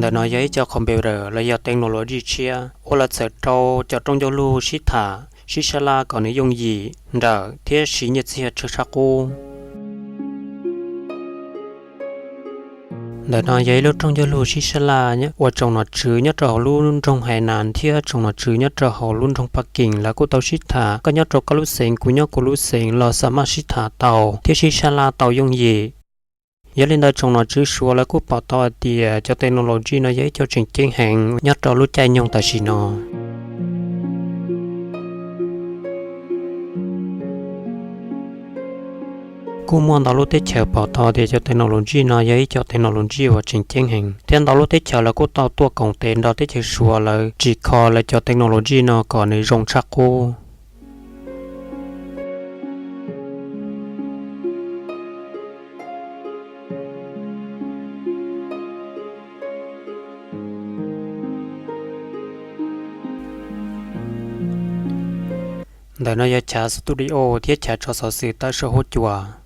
Ntawm no yog ib co computer los yog technology tshiab uas lawv txawm rau cov rooj ncauj lug sib tham sib sab laj kom nws yooj yim nrawm thiab siv nyiaj txiag tsawg tshaj qub. Ntawm no yog ib lub rooj ncauj lug sib sab laj uas tsoom nom tswv nyob rau hauv lub nroog Hainan thiab tsoom nom tswv nyob rau hauv lub nroog Pab Kees lawv kuj tau sib tham, koj nyob rau koj lub xeev, kuv nyob kuv lub xeev los xa maj sib tham tau thiab sib sab laj tau yooj yim. Yog li ntawd tsoom nom tswv Suav lawv kuj pom tau hais tias cov technology no yog ib co tseem ceeb heev nyob rau lub caij nyoog tam sim no. Kuj muaj ntau lub teb chaws pom tau tias cov technology no yog ib co technology uas tseem ceeb heev, thiab ntau lub teb chaws lawv kuj tau tuaj koom tes nrog teb chaws Suav lawv tsim kho lawv cov technology no kom nws zoo tshaj qub. Ntawm no yog chav studio thiab chav tso xov xwm tawm saum huab cua.